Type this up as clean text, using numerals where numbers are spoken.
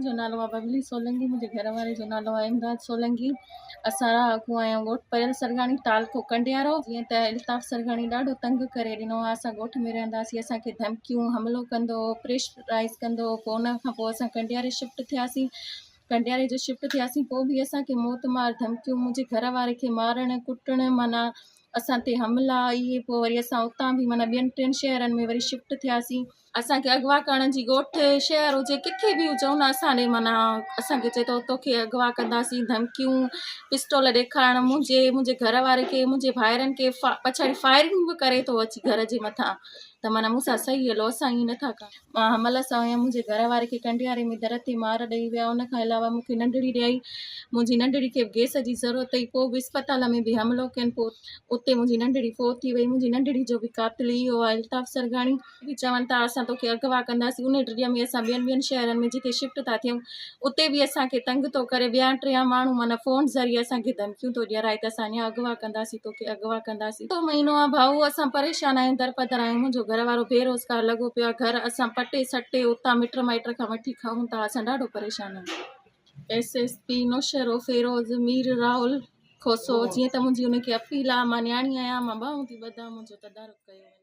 منهنجو نالو آهي ببلي سولنگي منهنجي گهر واري جو نالو آهي امداد سولنگي اسان رهاڪو آهيون ڳوٺ پريل سرگاڻي تعلقو ڪنڊيارو جيئن ته الطاف سرگاڻي ڏاڍو تنگ ڪري ڏنو آهي اسان ڳوٺ ۾ رهنداسين اسان کي ڌمڪيون حملو ڪندو هو پريشرائز ڪندو هو پوء ان کان پوء اسان ڪنڊياري شفٽ ٿياسين ڪنڊياري جو شفٽ ٿياسين پوء به اسان کي موت مار ڌمڪيون منهنجي گهر واري کي مارڻ ڪٽڻ معنيٰ اسان تي حملا اهي پوء وري اسان اتان به معنيٰ ٻين ٽن شهرن ۾ وري شفٽ ٿياسين اسان کي اغوا ڪرڻ جي ڳوٺ شهر هجي ڪٿي به هجون نه اسان ڏي معنيٰ اسان کي چئي ٿو توکي اغوا ڪنداسين ڌمڪيون پسٽول ڏيکارڻ منهنجي منهنجي گهر واري کي منهنجي ڀائرن کي پڇاڙي فائرنگ به ڪري ٿو اچي گهر جي مٿان ته معنيٰ مون سان صحيح هلو اسان ائين نٿا ڪيون مان حمل سان هيم منهنجي گهر واري کي ڪنڊياري ۾ در تي مار ڏئي ويا ان کان علاوه مون کي ننڍڙي ڏيائي منهنجي ننڍڙي کي به گئس جي ضرورت هئي پوء به اسپتال ۾ به حملو ڪين پوء اتي منهنجي ننڍڙي فوت ٿي وئي منهنجي ننڍڙي جو به قاتل اهو آهي الطاف سرگاڻي. به چون ٿا اسان توکي اغوا ڪنداسين انهي ڊڄ ۾ اسان ٻين ٻين شهرن ۾ جتي شفٽ ٿا ٿيون اتي به اسان کي تنگ ٿو ڪري ٻيا ٽيا ماڻهو معنيٰ فون ذريعي اسان کي ڌمڪيون ٿو ڏيارائي ته اسان اڃا اغوا ڪنداسين توکي اغوا ڪنداسين ستون مهينو آهي ڀائو اسان پريشان آهيون درپدر آهيون منهنجو گهر وارو بيروزگار لڳو پيو آهي گهر اسان پٽي سٽي اتان مٽ مائٽ کان وٺي کائون ٿا اسان ڏاڍو پريشان آهيون. S S P Naushahro Feroze Mir Rahul Khoso جيئن ته منهنجي ان کي اپيل آ مان نياڻي آهيان مان ٻانهون ٿي ٻڌان منهنجو تدارڪ ڪيو وڃي.